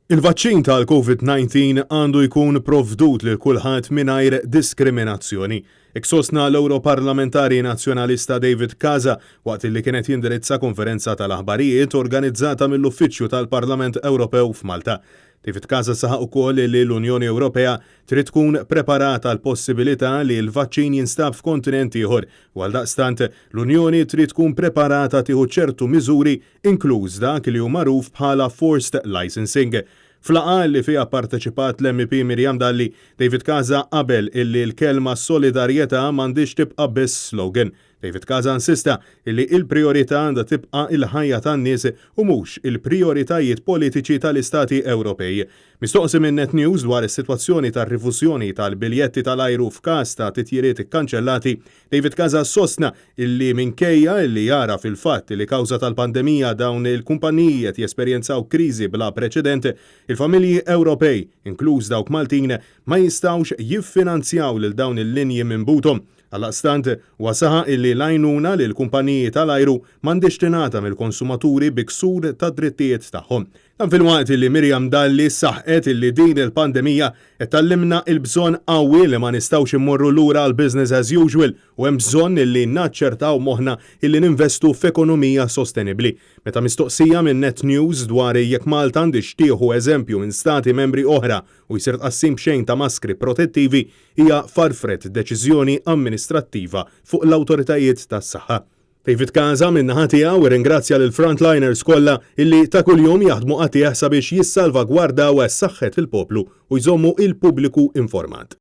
Il-vaċċin tal-Covid-19 għandu jkun provdut lil kulħadd mingħajr diskriminazzjoni. Hekk sostna l-Ewroparlamentari Nazzjonalista David Casa waqt li kien qed jindirizza konferenza tal-aħbarijiet organizzata mill-Uffiċċju tal-Parlament Ewropew f'Malta. David Casa saħaq ukoll li l-Unjoni Ewropea trid tkun preparata għall-possibilità li l-vaċċin jinstab f'kontinent ieħor u għaldaqstant l-Unjoni trid tkun preparata tieħu ċertu miżuri inkluż dak li hu magħruf bħala forced licensing. F'laqgħa li fiha pparteċipat l-MEP Miriam Dalli, David Casa qabel illi l-kelma solidarjetà m'għandhiex tibqa' biss slogan. David Casa insista illi il-prijorità għandha tibqa' il-ħajja tan-nies u mhux il-prijoritajiet politiċi tal-istati Ewropej. Mistoqsi minn Net News dwar is-sitwazzjoni tar-rifużjoni tal-biljetti tal-ajru f'każ ta' titjiriet ikkanċellati, David Casa sostna illi minkejja illi jagħraf il-fatt li kawża tal-pandemija dawn il-kumpaniji qed jesperjenzaw kriżi bla preċedent, il-familji Ewropej, inkluż dawk Maltin, ma jistgħux jiffinanzjaw lil dawn il-linji minn buthom. Għaldaqstant, huwa saħaq illi l-għajnuna lill-kumpaniji tal-ajru m'għandhiex tingħata mill-konsumaturi bi ksur tad-drittijiet tagħhom. Dan filwaqt illi Miriam Dalli saħqet illi din il-pandemija qed tgħallimna il-bżonn qawwi li ma nistgħux immorru lura għal business as usual u hemm bżonn illi naċċertaw moħħna illi ninvestu f'ekonomija sostenibbli. Meta mistoqsija minn Net News dwar jekk Malta għandhiex tieħu eżempju minn stati membri oħra u jsir tqassim b'xejn ta' maskri protettivi, hija farfret deċiżjoni amministrattiva fuq l-awtoritajiet tas-saħħa. David Casa min-naħa tiegħu irringrazzja lill-frontliners kollha illi ta' kuljum jaħdmu qatigħ sabiex jissalvagwardaw saħħet il-poplu u jżommu il-pubbliku informat.